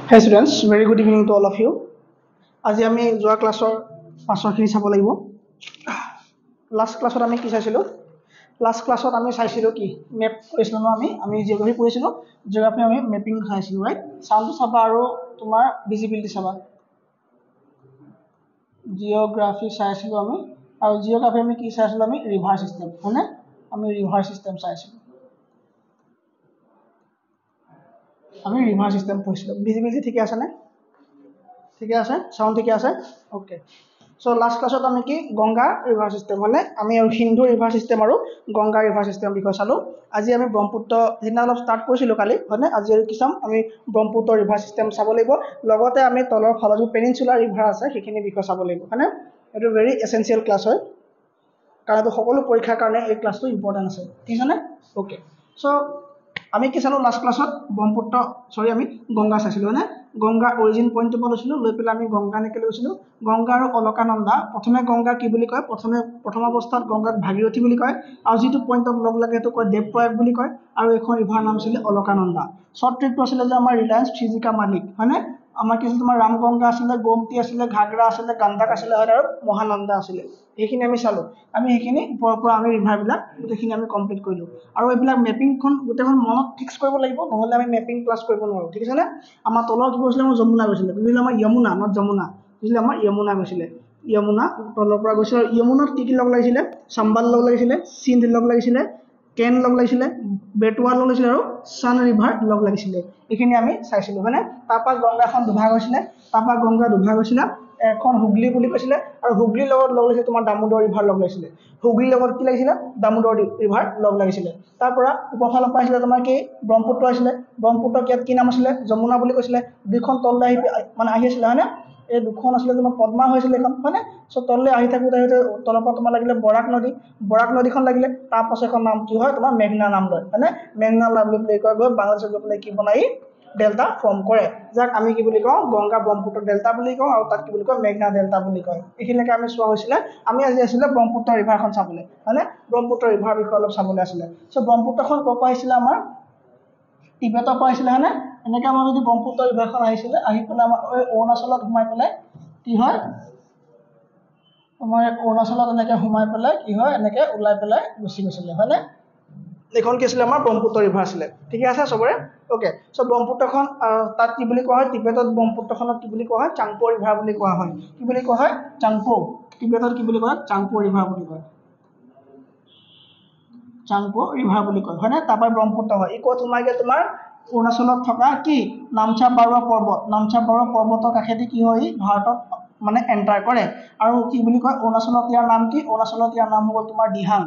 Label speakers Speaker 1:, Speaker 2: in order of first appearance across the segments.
Speaker 1: Hey students, very good evening to all of you. আজি আমি যোৱা ক্লাছৰ পাছৰখিনি চাব লাগিব। লাষ্ট ক্লাছত আমি কি চাইছিলোঁ? লাষ্ট ক্লাছত আমি চাইছিলোঁ কি মেপ কৰিছিলোঁ ন, আমি জিঅ'গ্ৰাফী পঢ়িছিলোঁ। জিঅ'গ্ৰাফী আমি মেপিং চাইছিলোঁ, ৰাইট? চাউণ্ডটো চাবা আৰু তোমাৰ ভিজিবিলিটি চাবা। জিঅ'গ্ৰাফী চাইছিলোঁ আমি, আৰু জিঅ'গ্ৰাফী আমি কি চাইছিলোঁ? আমি ৰিভাৰ চিষ্টেম, হয়নে? আমি ৰিভাৰ চিষ্টেম চাইছিলোঁ, আমি ৰিভাৰ চিষ্টেম পঢ়িছিলোঁ। ভিজিবিলিটি ঠিকে আছেনে? ঠিকে আছে? চাউণ্ড ঠিকে আছে? অ'কে। চ' লাষ্ট ক্লাছত আমি কি গংগা ৰিভাৰ চিষ্টেম, মানে আমি আৰু সিন্ধু ৰিভাৰ চিষ্টেম আৰু গংগা ৰিভাৰ চিষ্টেমৰ বিষয়ে চালোঁ। আজি আমি ব্ৰহ্মপুত্ৰ সেইদিনা অলপ ষ্টাৰ্ট কৰিছিলোঁ কালি, হয়নে? আজি আৰু কি চাম? আমি ব্ৰহ্মপুত্ৰ ৰিভাৰ চিষ্টেম চাব লাগিব, লগতে আমি তলৰ ফালৰ যিবোৰ পেনিনচুলাৰ ৰিভাৰ আছে সেইখিনিৰ বিষয়ে চাব লাগিব, হয়নে? এইটো ভেৰি এচেঞ্চিয়েল ক্লাছ হয়, কাৰণ এইটো সকলো পৰীক্ষাৰ কাৰণে এই ক্লাছটো ইম্পৰ্টেণ্ট আছে, ঠিক আছেনে? অ'কে। চ' আমি কি চালোঁ লাষ্ট ক্লাছত? ব্ৰহ্মপুত্ৰ, চৰি, আমি গংগা চাইছিলোঁ, হয়নে? গংগা অৰিজিন পইণ্টটোৰ পৰা লৈছিলোঁ, লৈ পেলাই আমি গংগা এনেকৈ লৈছিলোঁ। গংগা আৰু অলকানন্দা, প্ৰথমে গংগা কি বুলি কয়? প্ৰথম অৱস্থাত গংগাক ভাগীৰথী বুলি কয়, আৰু যিটো পইণ্টত লগ লাগে সেইটো কয় দেৱপ্ৰয়াগ বুলি কয়, আৰু এইখন ৰিভাৰ নাম আছিলে অলকানন্দা। শ্বৰ্ট ট্ৰিপটো আছিলে যে আমাৰ ৰিলায়েন্স থ্ৰী জি কা মালিক, হয়নে? আমাৰ কি আছিলে? তোমাৰ ৰামগংগা আছিলে, গোমতী আছিলে, ঘাগৰা আছিলে, গাণ্ডাক আছিলে, হয়, আৰু মহানন্দা আছিলে। সেইখিনি আমি চালোঁ। আমি সেইখিনি ওপৰৰ পৰা আমি ৰিভাৰবিলাক গোটেইখিনি আমি কমপ্লিট কৰিলোঁ। আৰু এইবিলাক মেপিংখন গোটেইখন মনত ফিক্স কৰিব লাগিব, নহ'লে আমি মেপিং ক্লাছ কৰিব নোৱাৰোঁ, ঠিক আছেনে? আমাৰ তলৰ কি গৈছিলে? আমাৰ যমুনা গৈছিলে, বুজিলে? আমাৰ য়মুনা, not Jamuna, বুজিলে? আমাৰ য়মুনা গৈছিলে, য়মুনা তলৰ পৰা গৈছিলে। আৰু য়মুনাত কি কি লগ লাগিছিলে? চাম্বাল লগ লাগিছিলে, সিন্ধ লগ লাগিছিলে, কেন লগ লাগিছিলে, বেটোৱা লগ লাগিছিলে, আৰু চান ৰিভাৰ লগ লাগিছিলে। এইখিনি আমি চাইছিলোঁ, হয়নে? তাৰপৰা গংগাখন দুভাগ হৈছিলে, তাৰপৰা গংগা দুভাগ হৈছিলে, এখন হুগলী বুলি কৈছিলে, আৰু হুগলীৰ লগত লগ লাগিছিলে তোমাৰ দামোদৰ ৰিভাৰ লগ লাগিছিলে। হুগলীৰ লগত কি লাগিছিলে? দামোদৰ ৰিভাৰ লগ লাগিছিলে। তাৰপৰা ওপৰফালৰ পৰা আহিছিলে তোমাৰ কি? ব্ৰহ্মপুত্ৰ আছিলে। ব্ৰহ্মপুত্ৰ ইয়াত কি নাম আছিলে? যমুনা বুলি কৈছিলে। দুইখন তললৈ আহি মানে আহি আছিলে, হয়নে? এই দুখন আছিলে তোমাৰ পদ্মা হৈছিলে এইখন, হয়নে? চ' তললৈ আহি থাকোঁতে আহোঁতে তলৰ পৰা তোমাৰ লাগিলে বৰাক নদী, বৰাক নদীখন লাগিলে। তাৰপাছত এখন নাম কি হয়? তোমাৰ মেঘনা নাম লয়, হয়নে? মেঘনা নাম লৈ পেলাই কয় গৈ বাংলাদেশত গৈ পেলাই কি বনাই? ডেল্টা ফৰ্ম কৰে, যাক আমি কি বুলি কওঁ? গংগা ব্ৰহ্মপুত্ৰ ডেল্টা বুলি কওঁ, আৰু তাক কি বুলি কয়? মেঘনা ডেল্টা বুলি কয়। এইখিনিলৈকে আমি চোৱা হৈছিলে। আমি আজি আছিলে ব্ৰহ্মপুত্ৰ ৰিভাৰখন চাবলৈ, হয়নে? ব্ৰহ্মপুত্ৰ ৰিভাৰ বিষয়ে অলপ চাবলৈ আছিলে। চ' ব্ৰহ্মপুত্ৰখন ক'ৰ পৰা আহিছিলে? আমাৰ টিবেটৰ পৰা আহিছিলে, হয়নে? এনেকৈ আমাৰ যদি ব্ৰহ্মপুত্ৰ ৰিভাৰখন আহিছিলে, আহি পেলাই আমাৰ এই অৰুণাচলত সোমাই পেলাই কি হয়? তোমাৰ অৰুণাচলত এনেকৈ সোমাই পেলাই কি হয়? এনেকৈ ওলাই পেলাই গুচি গৈছিলে, হয়নে? এইখন কি আছিলে? আমাৰ ব্ৰহ্মপুত্ৰ ৰিভাৰ আছিলে। ঠিকে আছে চবৰে? অ'কে। চ' ব্ৰহ্মপুত্ৰখন তাত কি বুলি কোৱা হয়? টিবেটত ব্ৰহ্মপুত্ৰখনক কি বুলি কোৱা হয়? চাংপো ৰিভাৰ বুলি কোৱা হয়। কি বুলি কোৱা হয়? চাংপো। টিবেটত কি বুলি কয়? চাংপো ৰিভাৰ বুলি কয়, চাংপো ৰিভাৰ বুলি কয়, হয়নে? তাৰপৰা ব্ৰহ্মপুত্ৰ হয়। ই ক'ত সোমাইগৈ? তোমাৰ অৰুণাচলত থকা কি নামচা বাৰুৱা পৰ্বত, নামচা বাৰুৱা পৰ্বতৰ কাষেদি কি হয়? ই ভাৰতত মানে এণ্টাৰ কৰে। আৰু কি বুলি কয় অৰুণাচলত ইয়াৰ নাম কি? অৰুণাচলত ইয়াৰ নাম হৈ গ'ল তোমাৰ দিহাং।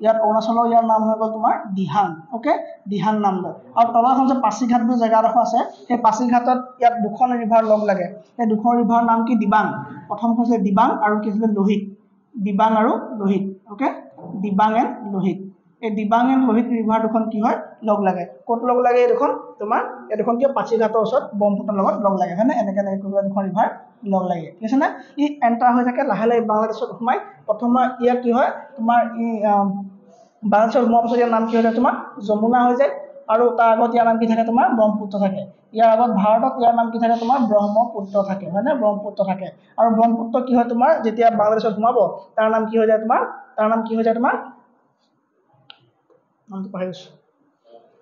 Speaker 1: ইয়াত অৰুণাচলৰ ইয়াৰ নাম হৈ গ'ল তোমাৰ দিহাং। অ'কে, দিহাং নাম লয়। আৰু তলৰ এখন যে পাছিঘাট বুলি জেগা এডোখৰ আছে, সেই পাছিঘাটত ইয়াত দুখন ৰিভাৰ লগ লাগে। সেই দুখন ৰিভাৰৰ নাম কি? দিবাং। প্ৰথমখন আছিলে দিবাং আৰু কি আছিলে? লোহিত। দিবাং আৰু লোহিত। Okay, Dibang and Lohit. এই দিবাং এণ্ড লোহিত ৰিভাৰ দুখন কি হয়? লগ লাগে। ক'ত লগ লাগে এই দুখন? তোমাৰ এই দুখন কি পাছিঘাটৰ ওচৰত ব্ৰহ্মপুত্ৰৰ লগত লগ লাগে, হয়নে? এনেকৈ এনেকৈ কৰি দুখন ৰিভাৰ লগ লাগে, ঠিক আছে নে? ই এণ্টাৰ হৈ থাকে লাহে লাহে বাংলাদেশত সোমাই। প্ৰথমে ইয়াত কি হয় তোমাৰ? ই বাংলাদেশত সোমোৱাৰ পাছত ইয়াৰ নাম কি হৈ যায়? তোমাৰ যমুনা হৈ যায়। আৰু তাৰ আগত ইয়াৰ নাম কি থাকে? তোমাৰ ব্ৰহ্মপুত্ৰ থাকে। ইয়াৰ আগত ভাৰতত ইয়াৰ নাম কি থাকে? তোমাৰ ব্ৰহ্মপুত্ৰ থাকে, হয়নে? ব্ৰহ্মপুত্ৰ থাকে। আৰু ব্ৰহ্মপুত্ৰ কি হয় তোমাৰ? যেতিয়া বাংলাদেশত সোমাব তাৰ নাম কি হৈ যায় তোমাৰ? তাৰ নাম কি হৈ যায় তোমাৰ? নামটো পাহৰি গৈছোঁ।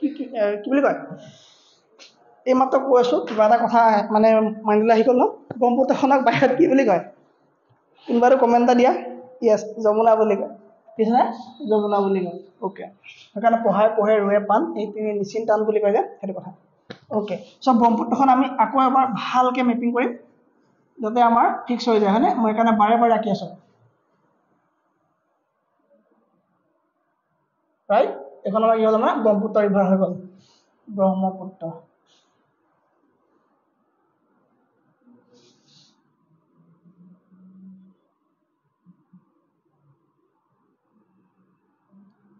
Speaker 1: কি কি কি বুলি কয়? এইমাত্ৰ কৈ আছোঁ, কিবা এটা কথা মানে মাইণ্ডলৈ আহি গ'ল ন। ব্ৰহ্মপুত্ৰখনক বাহিৰত কি বুলি কয়? কোনোবাটো কমেণ্ট এটা দিয়া। য়েছ, যমুনা বুলি কয়। ঠিক আছে, যমুনা বুলি কয়। অ'কে, সেইকাৰণে পঢ়াই পঢ়ে ৰুৱে পাণ, এই তিনি নিশ্চিন্তান বুলি কয় যে, সেইটো কথা। অ'কে, চ' ব্ৰহ্মপুত্ৰখন আমি আকৌ এবাৰ ভালকৈ মেপিং কৰিম, যাতে আমাৰ ফিক্স হৈ যায়, হয়নে? মই সেইকাৰণে বাৰে বাৰে আঁকি আছোঁ, ৰাইট? এইখন আমাৰ কি হ'ল? আমাৰ ব্ৰহ্মপুত্ৰ ৰিভাৰ হৈ গ'ল, ব্ৰহ্মপুত্ৰ।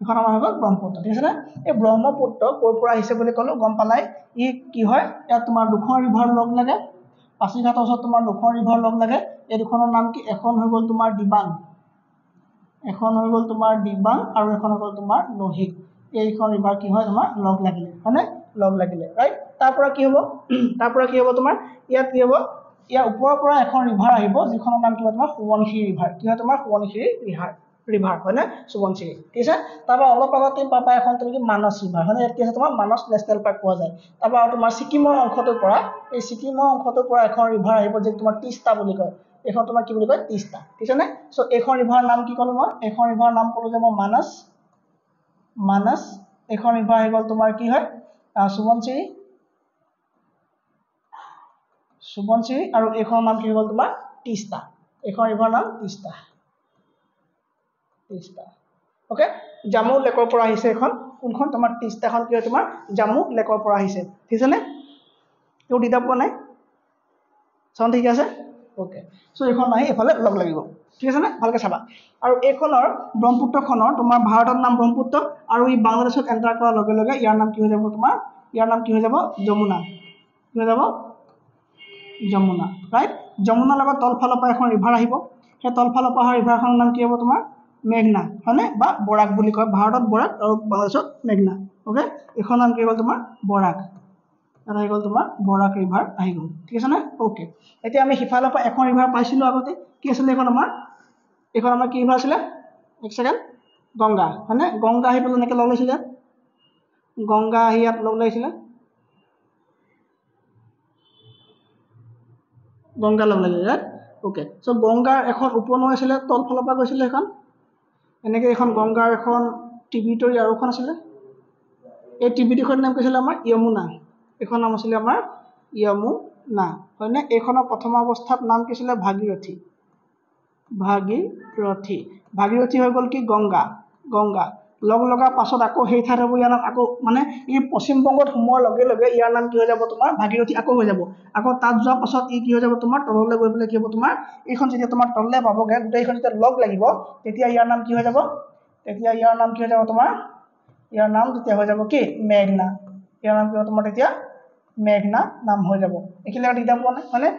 Speaker 1: এইখন আমাৰ হৈ গ'ল ব্ৰহ্মপুত্ৰ, ঠিক আছে নে? এই ব্ৰহ্মপুত্ৰ ক'ৰ পৰা আহিছে বুলি ক'লোঁ, গম পালাই। ই কি হয়? ইয়াত তোমাৰ দুখন ৰিভাৰ লগ লাগে। পাছিঘাটৰ ওচৰত তোমাৰ দুখন ৰিভাৰ লগ লাগে। এই দুখনৰ নাম কি? এখন হৈ গ'ল তোমাৰ দিবাং, এখন হৈ গ'ল তোমাৰ দিবাং, আৰু এখন হৈ গ'ল তোমাৰ লোহিত। এইখন ৰিভাৰ কি হয়? তোমাৰ লগ লাগিলে, হয়নে? লগ লাগিলে, ৰাইট? তাৰ পৰা কি হ'ব? তাৰ পৰা কি হ'ব তোমাৰ? ইয়াত কি হ'ব? ইয়াৰ ওপৰৰ পৰা এখন ৰিভাৰ আহিব, যিখনৰ নাম কি হ'ব তোমাৰ? সোৱণশিৰি ৰিভাৰ। কি হয় তোমাৰ? সোৱণশিৰি ৰিভাৰ, হয়নে? সোৱণশিৰি, ঠিক আছে। তাৰপৰা অলপ আগতে পাবা এখন তুমি কি মানস ৰিভাৰ, হয়নে? ইয়াত কি আছে তোমাৰ? মানস নেশ্যনেল পাৰ্ক পোৱা যায়। তাৰপৰা আৰু তোমাৰ ছিকিমৰ অংশটোৰ পৰা, এই ছিকিমৰ অংশটোৰ পৰা এখন ৰিভাৰ আহিব, যি তোমাৰ তিষ্টা বুলি কয়। এইখন তোমাৰ কি বুলি কয়? তিষ্টা, ঠিক আছে নে? চ' এইখন ৰিভাৰৰ নাম কি ক'লো মই? এইখন ৰিভাৰৰ নাম ক'লো যে মই মানস। মানস। এইখন ৰিভাৰ আহি গ'ল তোমাৰ কি হয়? সোৱণশিৰি, সোৱণশিৰি। আৰু এইখনৰ নাম কি হৈ গ'ল তোমাৰ? তিষ্টা। এইখন ৰিভাৰৰ নাম তিষ্টা, তিষ্টা। অ'কে, জামু লেকৰ পৰা আহিছে এইখন। কোনখন তোমাৰ? তিষ্টাখন কি হয় তোমাৰ? জামু লেকৰ পৰা আহিছে, ঠিক আছে নে? একো দিগদাৰ পোৱা নাই? চাউণ্ড ঠিক আছে? অ'কে, চ' এইখন আহি এইফালে লগ লাগিব, ঠিক আছে নে? ভালকৈ চাবা। আৰু এইখনৰ ব্ৰহ্মপুত্ৰখনৰ তোমাৰ ভাৰতৰ নাম ব্ৰহ্মপুত্ৰ, আৰু ই বাংলাদেশত এণ্টাৰ কৰাৰ লগে লগে ইয়াৰ নাম কি হৈ যাব তোমাৰ? ইয়াৰ নাম কি হৈ যাব? যমুনা। কি হৈ যাব? যমুনা, ৰাইট। যমুনাৰ লগত তলফালৰ পৰা এখন ৰিভাৰ আহিব। সেই তলফালৰ পৰা অহা ৰিভাৰখনৰ নাম কি হ'ব তোমাৰ? মেঘনা, হয়নে? বা বৰাক বুলি কয়। ভাৰতত বৰাক আৰু বাংলাদেশত মেঘনা। অ'কে, এইখনৰ নাম কি হ'ল তোমাৰ? বৰাক। ইয়াত আহি গ'ল তোমাৰ বৰাক ৰিভাৰ আহি গ'ল, ঠিক আছে নে? অ'কে, এতিয়া আমি সিফালৰ পৰা এখন ৰিভাৰ পাইছিলোঁ আগতে। কি আছিলে এইখন আমাৰ? এইখন আমাৰ কি ৰিভাৰ আছিলে? এক ছেকেণ্ড, গংগা, হয়নে? গংগা আহি পেলাই এনেকৈ লগ লৈছিলে, গংগা আহি ইয়াত লগ লাগিছিলে, গংগা লগ লাগিলে ইয়াত। অ'কে, চ' গংগাৰ এখন উপনৈ আছিলে, তলফালৰ পৰা গৈছিলে সেইখন এনেকৈ। এইখন গংগাৰ এখন ট্ৰিবিউটৰী আৰু এখন আছিলে। এই ট্ৰিবিউটৰীখনৰ নাম কি আছিলে আমাৰ? য়মুনা। এইখন নাম আছিলে আমাৰ য়মুনা, হয়নে? এইখনৰ প্ৰথম অৱস্থাত নাম কি আছিলে? ভাগীৰথী, ভাগীৰথী। ভাগীৰথী হৈ গ'ল কি? গংগা। গংগা লগ লগাৰ পাছত আকৌ সেই ঠাইত হ'ব ইয়াৰ নাম আকৌ, মানে ই পশ্চিমবংগত সোমোৱাৰ লগে লগে ইয়াৰ নাম কি হৈ যাব তোমাৰ? ভাগীৰথী আকৌ হৈ যাব। আকৌ তাত যোৱাৰ পাছত ই কি হৈ যাব তোমাৰ? তললৈ গৈ পেলাই কি হ'ব তোমাৰ? এইখন যেতিয়া তোমাৰ তললৈ পাবগৈ, গোটেইখন যেতিয়া লগ লাগিব, তেতিয়া ইয়াৰ নাম কি হৈ যাব? তেতিয়া ইয়াৰ নাম কি হৈ যাব তোমাৰ? ইয়াৰ নাম তেতিয়া হৈ যাব কি? মেঘনা। ইয়াৰ নাম কি হ'ব তোমাৰ তেতিয়া? মেঘনা নাম হৈ যাব। এইখিনি আৰু দিগদাৰ পোৱা নাই, হয়নে?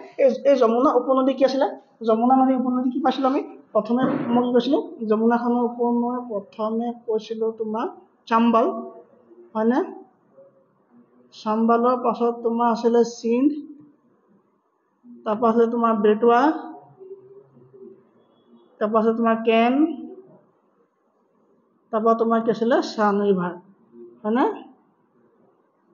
Speaker 1: এই যমুনা উপনদী কি আছিলে? যমুনা নদীৰ উপনদী কি পাইছিলোঁ আমি প্ৰথমে? মই কি কৈছিলোঁ? যমুনাখনৰ উপনৈ প্ৰথমে কৈছিলোঁ তোমাৰ চাম্বাল, হয়নে? চাম্বালৰ পাছত তোমাৰ আছিলে সিন্ধ, তাৰপৰা আছিলে তোমাৰ বেটোৱা, তাৰপৰা আছিলে তোমাৰ কেন, তাৰপৰা তোমাৰ কি আছিলে? চান ৰিভাৰ, হয়নে?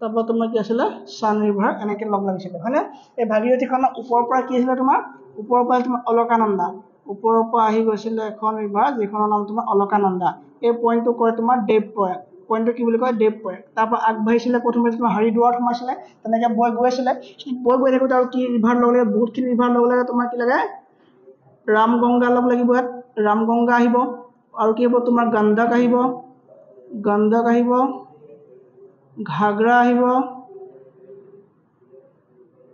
Speaker 1: তাৰপৰা তোমাৰ কি আছিলে? চান ৰিভাৰ, এনেকৈ লগ লাগিছিলে, হয়নে? এই ভাগীৰথীখনৰ ওপৰৰ পৰা কি আছিলে তোমাৰ? ওপৰৰ পৰা তোমাৰ অলকানন্দা, ওপৰৰ পৰা আহি গৈছিলে এখন ৰিভাৰ, যিখনৰ নাম তোমাৰ অলকানন্দা। এই পইণ্টটো কয় তোমাৰ দেৱ প্ৰয়াগ। পইণ্টটো কি বুলি কয়? দেৱ প্ৰয়াগ। তাৰপৰা আগবাঢ়িছিলে প্ৰথমে তোমাৰ হৰিদ্বাৰত সোমাইছিলে, তেনেকৈ বৈ গৈ আছিলে। বৈ গৈ থাকোঁতে আৰু কি ৰিভাৰ লগ লাগে? বহুতখিনি ৰিভাৰ লগ লাগে তোমাৰ কি লাগে? ৰামগংগা লগ লাগিব ইয়াত, ৰামগংগা আহিব। আৰু কি হ'ব তোমাৰ? গণ্ডক আহিব, গণ্ডক আহিব, ঘাগৰা আহিব,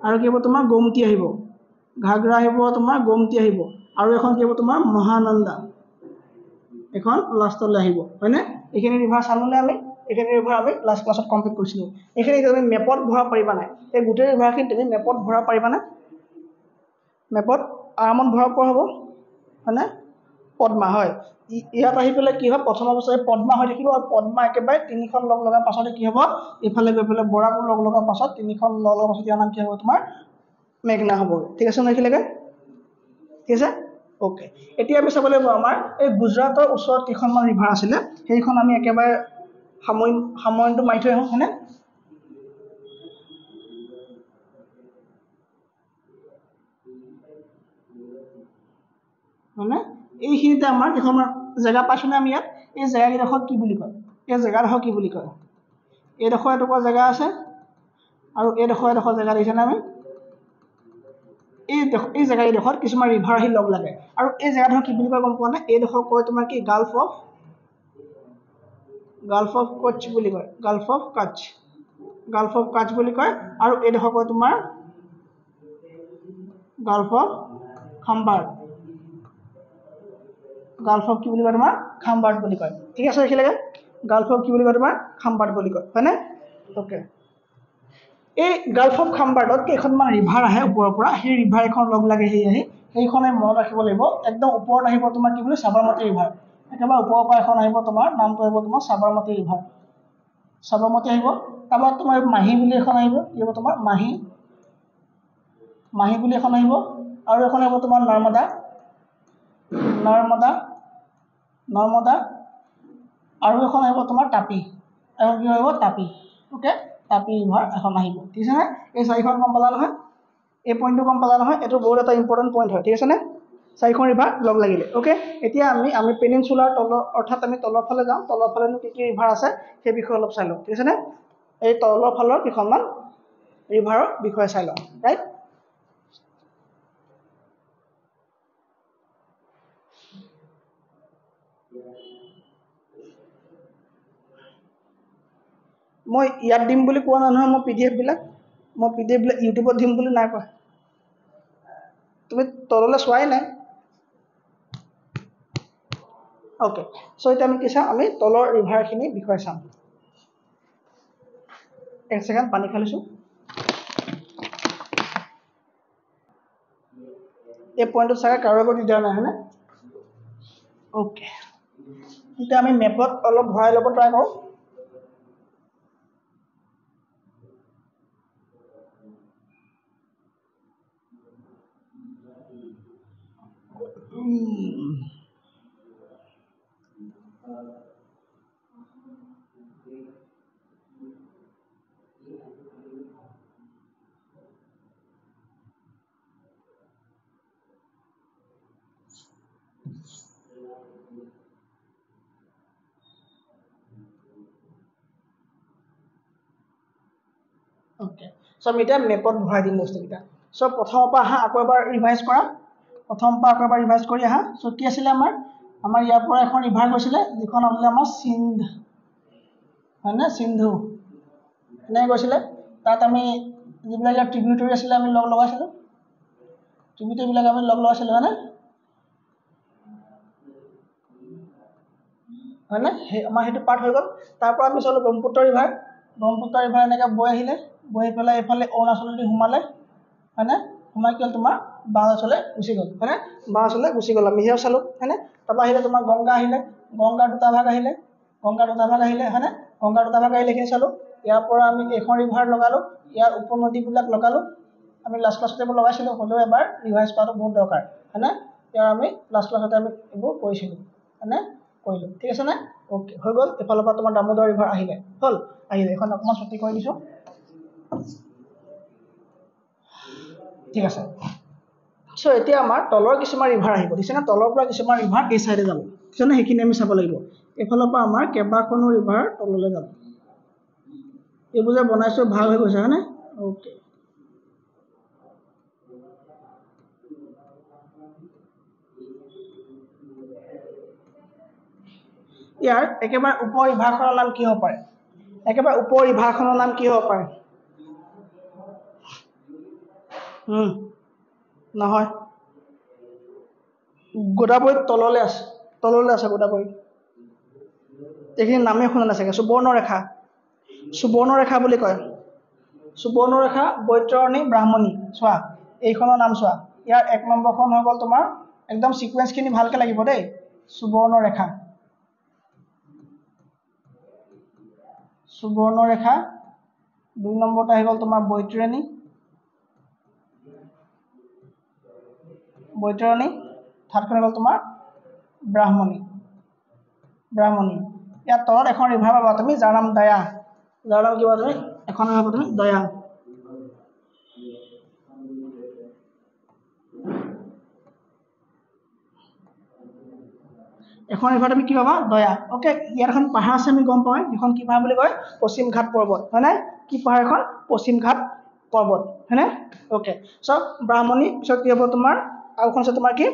Speaker 1: আৰু কি হ'ব তোমাৰ? গোমতী আহিব, ঘাগৰা আহিব তোমাৰ, গোমতী আহিব। আৰু এখন কি হ'ব তোমাৰ? মহানন্দা, এখন লাষ্টলৈ আহিব, হয়নে? এইখিনি ৰিভাৰ চালোঁনে আমি? এইখিনি ৰিভাৰ আমি লাষ্ট ক্লাছত কমপ্লিট কৰিছিলোঁ। এইখিনি তুমি মেপত ভৰাব পাৰিবা নাই? এই গোটেই ৰিভাৰখিনি তুমি মেপত ভৰাব পাৰিবানে? মেপত আৰামত ভৰাব পৰা হ'ব, হয়নে? পদ্মা হয়। ইয়াত আহি পেলাই কি হয়? প্ৰথম অৱস্থাত পদ্মা হৈ থাকিব, আৰু পদ্মা একেবাৰে তিনিখন লগ লগাৰ পাছতে কি হ'ব? এইফালে গৈ পেলাই বৰাকো লগ লগাৰ পাছত, তিনিখন লগ লগাৰ পাছত ইয়াৰ নাম কি হ'ব তোমাৰ? মেঘনা হ'বগৈ, ঠিক আছে নহয় এইখিনিলৈকে? ঠিক আছে, অ'কে। এতিয়া আমি চাব লাগিব আমাৰ এই গুজৰাটৰ ওচৰত কেইখনমান ৰিভাৰ আছিলে, সেইখন আমি একেবাৰে সামৰণিটো মাৰি থৈ আহোঁ, হয়নে? হয়নে? এইখিনিতে আমাৰ কেইখনমান জেগা পাইছোঁনে আমি ইয়াত? এই জেগাকেইডোখৰ কি বুলি কয়? এই জেগাডোখৰ কি বুলি কয়? এইডোখৰ এটুকুৰা জেগা আছে, আৰু এইডোখৰ এডোখৰ জেগা দেখিছেনে আমি? এই জেগাকেইডোখৰত কিছুমান ৰিভাৰ আহি লগ লাগে। আৰু এই জেগাডোখৰ কি বুলি কয় গম পোৱা নাই? এইডোখৰ কয় তোমাৰ কি? গাল্ফ অফ কচ্ছ বুলি কয়, gulf of Kutch, gulf of Kutch বুলি কয়। আৰু এইডোখৰ কয় তোমাৰ gulf of Khambhat, gulf of কি বুলি কয় তোমাৰ? খাম্বাৰ্ট বুলি কয়, ঠিক আছে এইখিনিলৈকে? গাল্ফ অফ কি বুলি কয় তোমাৰ? খাম্বাৰ্ট বুলি কয়, হয়নে? অ'কে, এই গাল্ফ অফ খাম্বাৰ্টত কেইখনমান ৰিভাৰ আহে ওপৰৰ পৰা, সেই ৰিভাৰ এখন লগ লাগে সেই আহি, সেইখনে মনত ৰাখিব লাগিব। একদম ওপৰত আহিব তোমাৰ কি বুলি? সাবৰমতী ৰিভাৰ। একেবাৰে ওপৰৰ পৰা এখন আহিব তোমাৰ, নামটো আহিব তোমাৰ সাবৰমতী ৰিভাৰ। সবৰমতী আহিব। তাৰপৰা তোমাৰ মাহী বুলি এখন আহিব, কি হ'ব তোমাৰ মাহী, মাহী বুলি এখন আহিব। আৰু এখন আহিব তোমাৰ নৰ্মদা, নৰ্মদা, নৰ্মদা। আৰু এখন আহিব তোমাৰ তাপি, এখন কি আহিব তাপি। অ'কে, তাপি ৰিভাৰ এখন আহিব, ঠিক আছে নে? এই চাৰিখন গম পালা নহয়, এই পইণ্টটো গম পালা নহয়, এইটো বহুত এটা ইম্পৰ্টেণ্ট পইণ্ট হয়, ঠিক আছে নে? চাৰিখন ৰিভাৰ লগ লাগিলে। অ'কে, এতিয়া আমি আমি পেনিনচুলাৰ তলৰ, অৰ্থাৎ আমি তলৰ ফালে যাওঁ, তলৰ ফালেনো কি কি ৰিভাৰ আছে সেই বিষয়ে অলপ চাই লওঁ, ঠিক আছে নে? এই তলৰ ফালৰ কেইখনমান ৰিভাৰৰ বিষয়ে চাই লওঁ, ৰাইট? মই ইয়াত দিম বুলি কোৱা নাই নহয়, মই পি ডি এফবিলাক, মই পি ডি এফবিলাক ইউটিউবত দিম বুলি নাই কোৱা, তুমি তললৈ চোৱাই নাই। অ'কে, চ' এতিয়া আমি কি চাম, আমি তলৰ ৰিভাৰখিনিৰ বিষয়ে চাম। এক ছেকেণ্ড, পানী খাই লৈছোঁ। এই পইণ্টটোত চাগে কাৰো একো দিগদাৰ নাই, হয়নে? অ'কে, এতিয়া আমি মেপত অলপ ভৰাই ল'ব ট্ৰাই কৰোঁ। অ'কে, চ' আমি এতিয়া মেপত ভৰাই দিম বস্তুকেইটা। চ' প্ৰথমৰ পৰা আহা, আকৌ এবাৰ ৰিভাইজ কৰা, প্ৰথমৰ পৰা আকৌ এবাৰ ৰিভাইজ কৰি আহা। চ' কি আছিলে আমাৰ, আমাৰ ইয়াৰ পৰা এখন ৰিভাৰ গৈছিলে, যিখন আছিলে আমাৰ সিন্ধ, হয়নে? সিন্ধু এনেকৈ গৈছিলে। তাত আমি যিবিলাক ইয়াৰ ট্ৰিবিউটৰী আছিলে আমি লগ লগাইছিলোঁ, ট্ৰিবিউটৰীবিলাক আমি লগ লগাইছিলোঁ, হয়নে? হয়নে? সেই আমাৰ সেইটো পাৰ্ট হৈ গ'ল। তাৰপৰা আমি চালোঁ ব্ৰহ্মপুত্ৰ ৰিভাৰ, ব্ৰহ্মপুত্ৰ ৰিভাৰ এনেকৈ বৈ আহিলে, বৈ আহি পেলাই এইফালে অৰুণাচলেদি সোমালে, হয়নে? সোমাই কি হ'ল তোমাৰ বাংলাদেশলৈ গুচি গ'ল, হয়নে? বাংলাদেশলৈ গুচি গ'ল, আমি সেয়াও চালোঁ, হয়নে? তাৰপৰা আহিলে তোমাৰ গংগা আহিলে, গংগাৰ দুটা ভাগ আহিলে, গংগাৰ দুটা ভাগ আহিলে, হয়নে? গংগাৰ দুটা ভাগ আহিলে, সেইখিনি চালোঁ। ইয়াৰ পৰা আমি এইখন ৰিভাৰ লগালোঁ, ইয়াৰ উপনদীবিলাক লগালোঁ, আমি লাষ্ট ক্লাছতে এইবোৰ লগাইছিলোঁ, হ'লেও এবাৰ ৰিভাইজ কৰাটো বহুত দৰকাৰ, হয়নে? ইয়াৰ আমি লাষ্ট ক্লাছতে আমি এইবোৰ কৰিছিলোঁ, হয়নে? কৰিলোঁ, ঠিক আছে নে? অ'কে, হৈ গ'ল। এইফালৰ পৰা তোমাৰ দামোদৰ ৰিভাৰ আহিলে, হ'ল আহিলে, এইখন অকণমান ছুটি কৰি দিছোঁ, ঠিক আছে। চ' এতিয়া আমাৰ তলৰ কিছুমান ৰিভাৰ আহিব, ঠিক আছে নে? তলৰ পৰা কিছুমান ৰিভাৰ এই চাইডে যাব, ঠিক আছে নে? সেইখিনি আমি চাব লাগিব। এইফালৰ পৰা আমাৰ কেইবাখনো ৰিভাৰ তললৈ যাব। এইবোৰ যে বনাইছোঁ ভাগ হৈ গৈছে, হয়নে? অ'কে, ইয়াৰ একেবাৰে ওপৰ ৰিভাৰখনৰ নাম কি হ'ব পাৰে? একেবাৰে ওপৰ ৰিভাৰখনৰ নাম কি হ'ব পাৰে? নহয়, গোদাবৰীত তললৈ আছে, তললৈ আছে গোদাবৰী। এইখিনি নামেই শুনা নাই চাগে। সুবৰ্ণৰেখা, সুবৰ্ণৰেখা বুলি কয়, সুবৰ্ণৰেখা, বৈতৰণী, ব্ৰাহ্মণী। চোৱা এইখনৰ নাম চোৱা, ইয়াৰ এক নম্বৰখন হৈ গ'ল তোমাৰ, একদম ছিকুৱেঞ্চখিনি ভালকৈ লাগিব দেই। সুবৰ্ণৰেখা, সুবৰ্ণৰেখা, দুই নম্বৰটো আহি গ'ল তোমাৰ বৈতৰণী, বৈতৰণী, থাৰ্ডখন হৈ গ'ল তোমাৰ ব্ৰাহ্মণী, ব্ৰাহ্মণী। ইয়াৰ তলত এখন ৰিভাৰ পাবা তুমি, যাৰ নাম দয়া, যাৰ নাম কি পাবা তুমি, এখন পাবা তুমি দয়া। এখন ৰিভাৰ তুমি কি পাবা, দয়া। অ'কে, ইয়াত এখন পাহাৰ আছে আমি গম পাওঁ, সেইখন কি পাহাৰ বুলি কয়, পশ্চিম ঘাট পৰ্বত, হয়নে? কি পাহাৰ এখন, পশ্চিম ঘাট পৰ্বত, হয়নে? অ'কে, চ' ব্ৰাহ্মণী পিছত কি হ'ব তোমাৰ, আৰু এখন আছে তোমাৰ কি,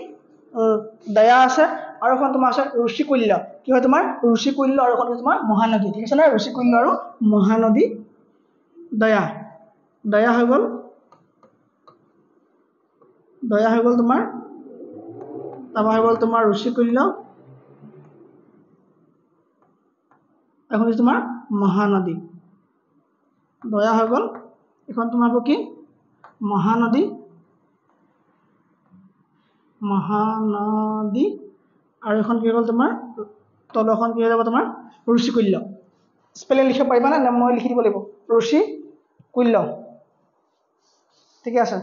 Speaker 1: দয়া আছে, আৰু এখন তোমাৰ আছে ঋষিকুল্য, কি হয় তোমাৰ ঋষিকুল্য, আৰু এখন তোমাৰ মহানদী, ঠিক আছে নে? ঋষিকুল্য আৰু মহানদী, দয়া, দয়া হৈ গ'ল, দয়া হৈ গ'ল তোমাৰ, তাৰপৰা হৈ গ'ল তোমাৰ ঋষিকুল্য, এখন হৈছে তোমাৰ মহানদী, দয়া হৈ গ'ল, এখন তোমাৰ হ'ব কি মহানদী, মহানদী, আৰু এখন কি হৈ গ'ল তোমাৰ তলখন কি হৈ যাব তোমাৰ ঋষিকুল্য। স্পেলিং লিখিব পাৰিবানে নে মই লিখি দিব লাগিব? ঋষিকুল্য, ঠিকে আছে।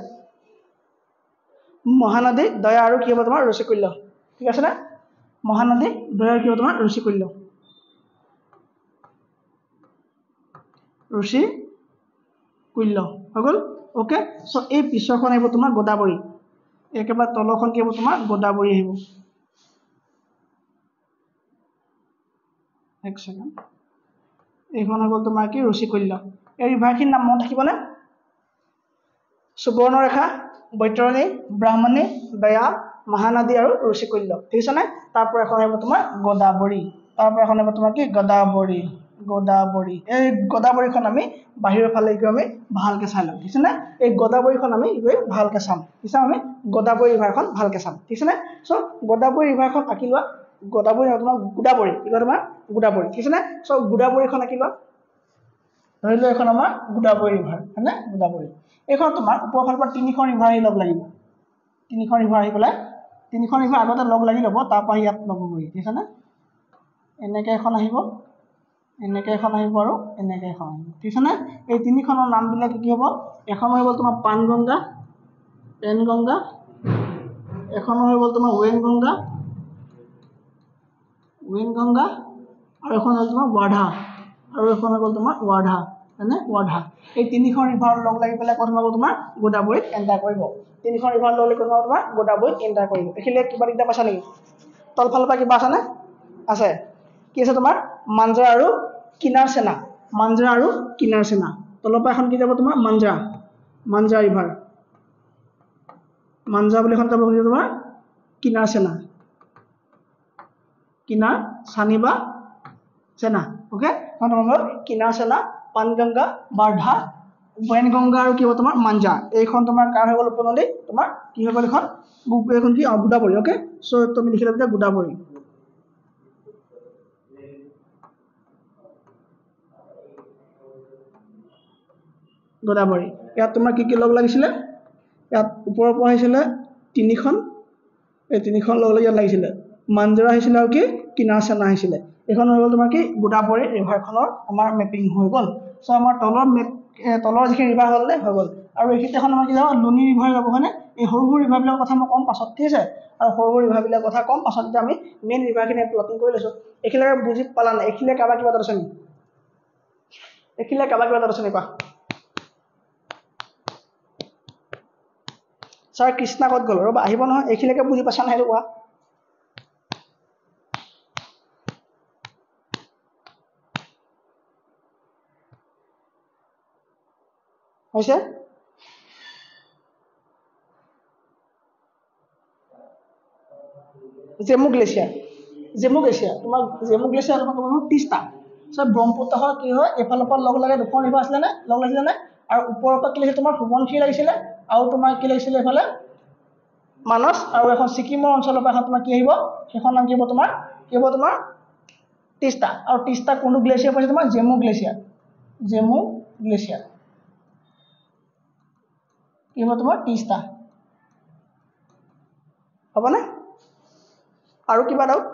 Speaker 1: মহানদী, দয়া আৰু কি হ'ব তোমাৰ? ঋষিকুল্য, ঠিক আছে নে? মহানদী, দয়া কি হ'ব তোমাৰ? ঋষিকুল্য, ঋষিকুল্য হৈ গ'ল। অ'কে, চ' এই পিছৰখন আহিব তোমাৰ গোদাবৰী, একেবাৰে তলৰখন কি হ'ব তোমাৰ? গোদাবৰী আহিব। এক ছেকেণ্ড, এইখন হৈ গ'ল তোমাৰ কি? ঋষিকুল্য। এই ৰিভাৰখিনিৰ নাম মনত থাকিবনে? সুবৰ্ণৰেখা, বৈতৰণী, ব্ৰাহ্মণী, দয়া, মহানদী আৰু ঋষিকুল্য, ঠিক আছে নে? তাৰপৰা এখন আহিব তোমাৰ গোদাবৰী, তাৰপৰা এখন আহিব তোমাৰ কি? গোদাবৰী, গোদাবৰী। এই গোদাবৰীখন আমি বাহিৰৰ ফালে গৈ আমি ভালকৈ চাই ল'ম, ঠিক আছে নে? এই গোদাবৰীখন আমি গৈ ভালকৈ চাম, ঠিক আছে? আমি গোদাবৰী ৰিভাৰখন ভালকৈ চাম, ঠিক আছে নে? চ' গোদাবৰী ৰিভাৰখন আঁকি লোৱা। গোদাবৰী নহয় তোমাৰ গোদাবৰী, কি কয় তোমাৰ? গোদাবৰী, ঠিক আছে নে? চ' গোদাবৰীখন আঁকি লোৱা। ধৰি লোৱা এইখন আমাৰ গোদাবৰী ৰিভাৰ, হয়নে? গোদাবৰী এইখন তোমাৰ ওপৰৰ ফালৰ পৰা তিনিখন ৰিভাৰ আহি লগ লাগিব, তিনিখন ৰিভাৰ আহি পেলাই, তিনিখন ৰিভাৰ আগতে লগ লাগি ল'ব, তাৰপৰা ইয়াত ল'বগৈ, ঠিক আছে নে? এনেকৈ এখন আহিব, এনেকৈ এখন আহিব আৰু এনেকৈ এখন আহিব, ঠিক আছে নে? এই তিনিখনৰ নামবিলাক কি হ'ব? এখন হৈ গ'ল তোমাৰ পানগংগা, পেনগংগা, এখন হৈ গ'ল তোমাৰ ৱেনগংগা, ৱেনগংগা, আৰু এখন হ'ল তোমাৰ ৱাৰ্ধা, আৰু এখন হৈ গ'ল তোমাৰ ৱাৰ্ধা, হয়নে? ৱাৰ্ধা। এই তিনিখন ৰিভাৰ লগ লাগি পেলাই ক'ত সোমাব তোমাৰ? গোদাবৰীত এণ্টাৰ কৰিব। তিনিখন ৰিভাৰ লগ লাগি ক'ত সোমাব তোমাৰ? গোদাবৰীত এণ্টাৰ কৰিব। এইখিনিয়ে কিবা দিগদাৰ পাইছা নেকি? তলফালৰ পৰা কিবা আছেনে? আছে। কি আছে তোমাৰ? মাঞ্জৰা আৰু কিনাৰ সেনা, মাঞ্জৰা আৰু কিনাৰ সেনা। তলৰ পৰা এখন কি যাব তোমাৰ? মাঞ্জৰা, মাঞ্জৰা ৰিভাৰ, মাঞ্জৰা বুলি এখন যাব তোমাৰ কিনাৰ সেনা, কিনাৰ চানি বা সেনা। অ'কে, তোমাৰ কিনাৰ সেনা, পানগংগা, বাৰ্ধা, ৱেনগংগা আৰু কি হ'ব তোমাৰ? মাঞ্জা। এইখন তোমাৰ কাৰ হৈ গ'ল উপনদী? তোমাৰ কি হৈ গ'ল এইখন? এইখন কি? গোদাবৰী। অ'কে, চ' তুমি লিখি ল'বা গোদাবৰী। গোদাবৰী ইয়াত তোমাৰ কি কি লগ লাগিছিলে? ইয়াত ওপৰৰ পৰা আহিছিলে তিনিখন, এই তিনিখন লগ লাগি ইয়াত লাগিছিলে মাঞ্জৰা আহিছিলে আৰু কি? কিনাৰ সেনা আহিছিলে। এইখন হৈ গ'ল তোমাৰ কি? গোদাবৰী ৰিভাৰখনৰ আমাৰ মেপিং হৈ গ'ল। চ' আমাৰ তলৰ মেপ, তলৰ যিখিনি ৰিভাৰ হ'ল নে হৈ গ'ল। আৰু এইখিনিতে এখন আমাৰ কি যাব? লুনি ৰিভাৰ যাব, হয়নে? এই সৰু সৰু ৰিভাৰবিলাকৰ কথা মই ক'ম পাছত, ঠিক আছে? আৰু সৰু সৰু ৰিভাৰবিলাকৰ কথা ক'ম পাছত। এতিয়া আমি মেইন ৰিভাৰখিনি প্লটিং কৰি লৈছোঁ। এইখিনিলৈকে বুজি পালা নাই? এইখিনিলে কাৰোবাৰ কিবা এটা আছে নেকি? এইখিনিলে কাৰোবাৰ কিবা এটা আছে নেকি? কোৱা ছাৰ। কৃষ্ণা ক'ত গ'ল? ৰ'বা, আহিব নহয়। এইখিনিলৈকে বুজি পাইছা নাই সেইটো কোৱা। হৈছে? জেমু গ্লেছিয়াৰ, জেমু গ্লেছিয়াৰ তোমাৰ, জেমু গ্লেছিয়াৰ তোমাৰ তিষ্টা। চ' ব্ৰহ্মপুত্ৰখন কি হয়? এইফালৰ পৰা লগ লাগে দুখন ৰিভাৰ আছিলে নে? লগ লাগিছিলে নে? আৰু ওপৰৰ পৰা কি লাগিছিলে তোমাৰ? সোৱণশিৰি লাগিছিলে, আৰু তোমাৰ কি লাগিছিলে এইফালে? মানস, আৰু এখন ছিকিমৰ অঞ্চলৰ পৰা এখন তোমাৰ কি আহিব? সেইখন নাম কি হ'ব তোমাৰ? কি হ'ব তোমাৰ? তিষ্টা। আৰু তিষ্টা কোনটো গ্লেছিয়াৰ পাইছে তোমাৰ? জেমু গ্লেছিয়াৰ, জেমু গ্লেছিয়াৰ কি হ'ব তোমাৰ? তিষ্টা। হ'বনে? আৰু কিবা ডাউট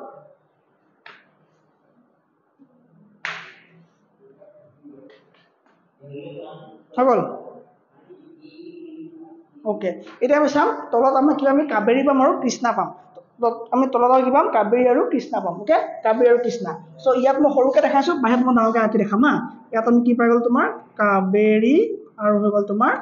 Speaker 1: হৈ গ'ল? অ'কে, এতিয়া আমি চাম তলত আমি কি, আমি কাবেৰী পাম আৰু কৃষ্ণা পাম। আমি তলত আৰু কি পাম? কাবেৰী আৰু কৃষ্ণা পাম। অ'কে, কাবেৰী আৰু কৃষ্ণা। চ' ইয়াত মই সৰুকৈ দেখাইছোঁ, বাহিৰত মই ডাঙৰকৈ আঁকি দেখাম। হা, ইয়াত আমি কি পাই গ'ল তোমাৰ? কাবেৰী আৰু হৈ গ'ল তোমাৰ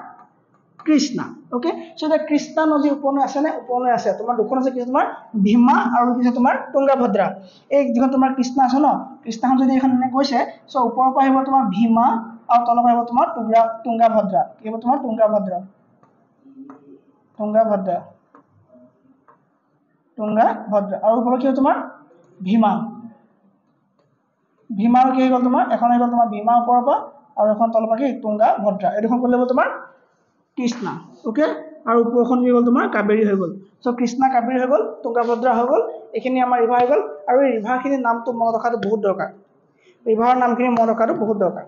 Speaker 1: কৃষ্ণা। অ'কে, চ' এতিয়া কৃষ্ণা নদীৰ উপনৈ আছেনে? উপনৈ আছে তোমাৰ দুখন আছে, কি আছে তোমাৰ? ভীমা আৰু কি আছে তোমাৰ? তুংগাভদ্ৰা। এই যিখন তোমাৰ কৃষ্ণা আছে ন, কৃষ্ণাখন যদি এইখন এনে গৈছে, চ' ওপৰৰ পৰা আহিব তোমাৰ ভীমা আৰু তলৰ পৰা আহিব তোমাৰ তুংগাভদ্ৰা। কি হ'ব তোমাৰ? তুংগাভদ্ৰা, তুংগাভদ্ৰা, তুংগাভদ্ৰা। আৰু ওপৰত কি হ'ব তোমাৰ? ভীমা। ভীমা আৰু কি হৈ গ'ল তোমাৰ? এখন হৈ গ'ল তোমাৰ ভীমা ওপৰৰ পৰা আৰু এখন তলৰ পৰা কি? তুংগাভদ্ৰা। এই দুখন কৰিলে হ'ব তোমাৰ কৃষ্ণা। অ'কে, আৰু ওপৰখন কি হৈ গ'ল তোমাৰ? কাবেৰী হৈ গ'ল। চ' কৃষ্ণা কাবেৰী হৈ গ'ল, তুংগাভদ্ৰা হৈ গ'ল, এইখিনি আমাৰ ৰিভাৰ হৈ গ'ল। আৰু এই ৰিভাৰখিনিৰ নামটো মনত ৰখাটো বহুত দৰকাৰ, ৰিভাৰৰ নামখিনি মনত ৰখাটো বহুত দৰকাৰ।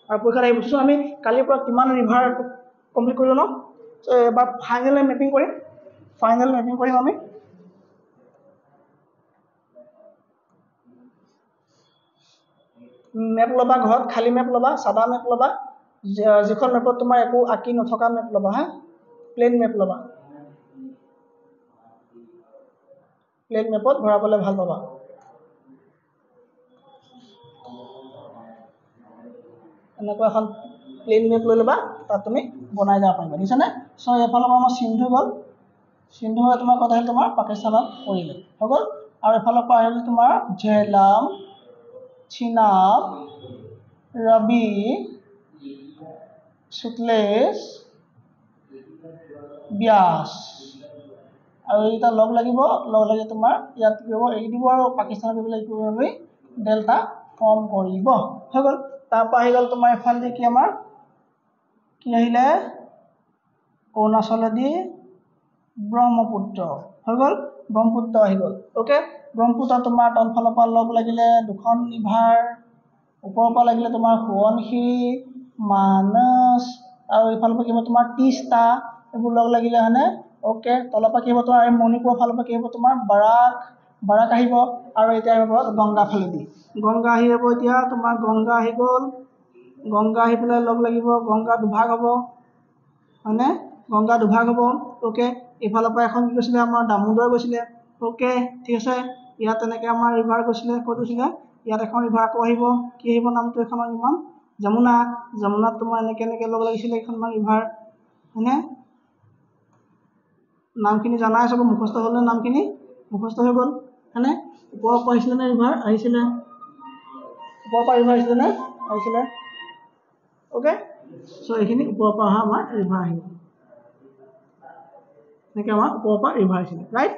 Speaker 1: আৰু পৰীক্ষাত আহিব। চ' আমি কালিৰ পৰা কিমান ৰিভাৰ কমপ্লিট কৰিলোঁ ন? চ' এবাৰ ফাইনেল মেপিং কৰিম, ফাইনেল মেপিং কৰিম আমি। মেপ ল'বা ঘৰত, খালী মেপ ল'বা, সাদা মেপ ল'বা, যিখন মেপত তোমাৰ একো আঁকি নথকা মেপ ল'বা, হা, প্লেইন মেপ ল'বা। প্লেইন মেপত ভৰাবলৈ ভাল পাবা। এনেকুৱা এখন প্লেইন মেপ লৈ ল'বা, তাত তুমি বনাই যাব পাৰিবা, দেখিছানে? চ' এইফালৰ পৰা আমাৰ সিন্ধু গ'ল, সিন্ধু হৈ তোমাৰ কথা আহিল তোমাৰ পাকিস্তানত পৰিলে, হৈ গ'ল। আৰু এইফালৰ পৰা আহিল তোমাৰ ঝেলাম, চিনাব, ৰবি, শুক্লেশ, ব্যাস, আৰু এইকেইটা লগ লাগিব, লগ লাগি তোমাৰ ইয়াত কি কৰিব, এৰি দিব আৰু পাকিস্তানত গৈ পেলাই কি কৰিব, ডেল্টা ফৰ্ম কৰিব, হৈ গ'ল। তাৰপৰা আহি গ'ল তোমাৰ এইফালেদি কি আমাৰ কি আহিলে, অৰুণাচলেদি ব্ৰহ্মপুত্ৰ, হৈ গ'ল, ব্ৰহ্মপুত্ৰ আহি গ'ল। অ'কে, ব্ৰহ্মপুত্ৰ তোমাৰ তলফালৰ পৰা লগ লাগিলে দুখন ৰিভাৰ, ওপৰৰ পৰা লাগিলে তোমাৰ সোৱণশিৰি, মানস, আৰু এইফালৰ পৰা কি হ'ব তোমাৰ তিষ্টা, এইবোৰ লগ লাগিলে, হয়নে? অ'কে, তলৰ পৰা কি হ'ব তোমাৰ এই মণিপুৰৰ ফালৰ পৰা কি হ'ব তোমাৰ বাৰাক, বাৰাক আহিব। আৰু এতিয়া আহিব গংগা ফালেদি, গংগা আহি যাব। এতিয়া তোমাৰ গংগা আহি গ'ল, গংগা আহি পেলাই লগ লাগিব, গংগা দুভাগ হ'ব, হয়নে? গংগা দুভাগ হ'ব। অ'কে, এইফালৰ পৰা এখন কি গৈছিলে আমাৰ দামোদৰ গৈছিলে। অ'কে, ঠিক আছে। ইয়াত তেনেকৈ আমাৰ ৰিভাৰ গৈছিলে, ক'ত গৈছিলে? ইয়াত এখন ৰিভাৰ আকৌ আহিব, কি আহিব নামটো এইখনৰ ইমান, যমুনা। যমুনাত তোমাৰ এনেকৈ এনেকৈ লগ লাগিছিলে এইখনমান ৰিভাৰ, হয়নে? নামখিনি জানাই চব, মুখস্থ হ'লনে? নামখিনি মুখস্থ হৈ গ'ল, হয়নে? ওপৰৰ পৰা আহিছিলে নে ৰিভাৰ? আহিছিলে। ওপৰৰ পৰা ৰিভাৰ আহিছিলে নে? আহিছিলে। অ'কে, চ' এইখিনি ওপৰৰ পৰা অহা আমাৰ ৰিভাৰ আহিব, এনেকৈ আমাৰ ওপৰৰ পৰা ৰিভাৰ আহিছিলে, ৰাইট?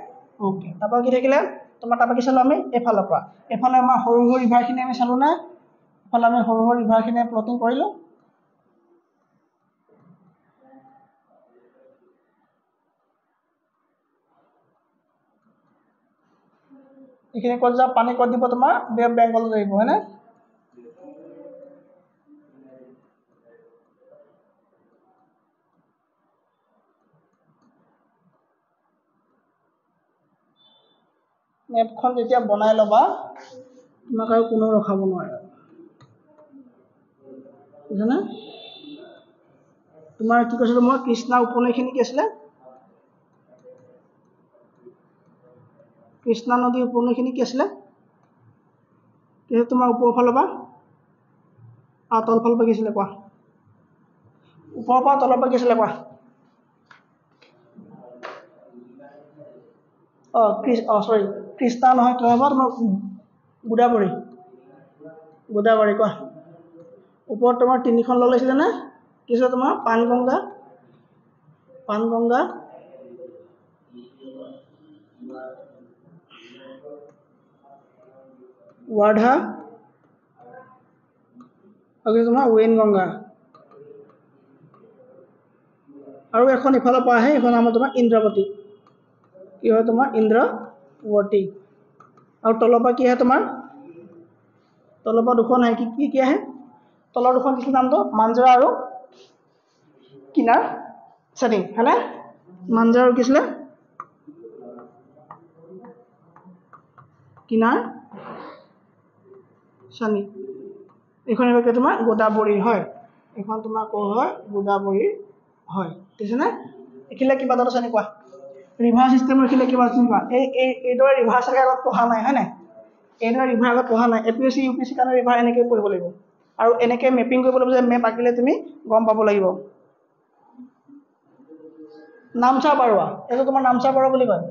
Speaker 1: অ'কে, তাৰপৰা কি থাকিলে তোমাৰ? তাৰপৰা কি চালোঁ আমি? এইফালৰ পৰা এইফালে আমাৰ সৰু সৰু ৰিভাৰখিনি আমি চালোঁ নে? এইফালে আমি সৰু সৰু ৰিভাৰখিনি প্লটিং কৰিলোঁ। এইখিনি ক'ত যাব, পানী ক'ত দিব তোমাৰ? বে অফ বেংগলত আহিব, হয়নে? মেপখন যেতিয়া বনাই ল'বা, তোমাক আৰু কোনেও ৰখাব নোৱাৰে, বুজিছানে? তোমাৰ কি কৈছিলোঁ মই, কৃষ্ণা উপনৈখিনি কি আছিলে? কৃষ্ণা নদীৰ উপনৈখিনি কি আছিলে? কি তোমাৰ ওপৰৰ ফালৰ পৰা আৰু তলফালৰ পৰা কি আছিলে কোৱা? ওপৰৰ পৰা তলৰ পৰা কি আছিলে কোৱা? অঁ, চৰি, কৃষ্ণা নহয়, কি হ'ব তোমাৰ গোদাবৰী, গোদাবৰী কোৱা। ওপৰত তোমাৰ তিনিখন লগ লাগিছিলে নে? কি আছিলে তোমাৰ? পানগংগা, পানগংগা, ৱাৰ্ধা, আৰু তোমাৰ ৱেইনগংগা। আৰু এখন ইফালৰ পৰা আহে, এইখন নাম তোমাৰ ইন্দ্ৰাৱতী। কি হয় তোমাৰ? ইন্দ্ৰাৱতী। আৰু তলৰ পৰা কি আহে তোমাৰ? তলৰ পৰা দুখন আহে, কি কি কি আহে? তলৰ দুখন কি নামটো? মাঞ্জৰা আৰু কিনাৰ চেনি, হয়নে? মাঞ্জৰা আৰু কি আছিলে? কিনাৰ চানি। এইখন এবাৰ তোমাৰ গোদাবৰীৰ হয়, এইখন তোমাৰ ক'ৰ হয়? গোদাবৰীৰ হয়, ঠিক আছে নে? এইখিনিলে কিবা এটা আছে কোৱা? ৰিভাৰ চিষ্টেমৰ এইখিনিলে কিবা আছে কোৱা? এই এই এইদৰে ৰিভাৰ চাগে আগত পঢ়া নাই, হয় নাই? এইদৰে ৰিভাৰ আগত পঢ়া নাই। A P S C, U P S চিৰ কাৰণে ৰিভাৰ এনেকৈ পঢ়িব লাগিব, আৰু এনেকৈ মেপিং কৰিব লাগিব যে মেপ আঁকিলে তুমি গম পাব লাগিব। নামচা বাৰুৱা, এইটো তোমাৰ নামচা বাৰুৱা বুলি কয়।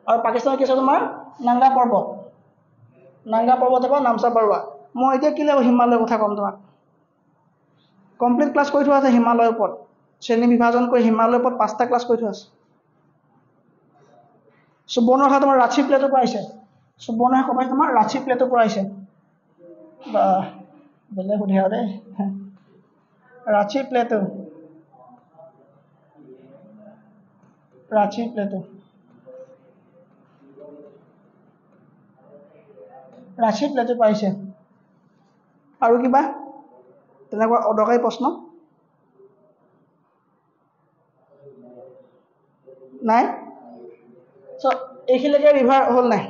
Speaker 1: আৰু পাকিস্তানত কি আছে তোমাৰ? নাংগা পৰ্বত, নাংগা পৰ্বতৰ পৰা নামচা বাৰুৱা। মই এতিয়া কি লাগিব হিমালয়ৰ কথা ক'ম তোমাক, কমপ্লিট ক্লাছ কৰি থোৱা আছে হিমালয়ৰ ওপৰত, শ্ৰেণী বিভাজন কৰি হিমালয়ৰ ওপৰত 5টা ক্লাছ কৰি থোৱা আছে। সুবৰ্ণৰেখা তোমাৰ ৰাঁচী প্লেটৰ পৰা আহিছে, সুবৰ্ণৰেখা ক'ৰ পৰা আহিছে? তোমাৰ ৰাঁচী প্লেটৰ পৰা আহিছে। বা বেলেগ সোধে আৰু দেই, Ranchi Plato, Ranchi Plato, Ranchi Plato পাইছে। আৰু কিবা তেনেকুৱা অদৰকাৰী প্ৰশ্ন নাই? চ' এইখিনিলৈকে ৰিভাৰ হ'ল নাই?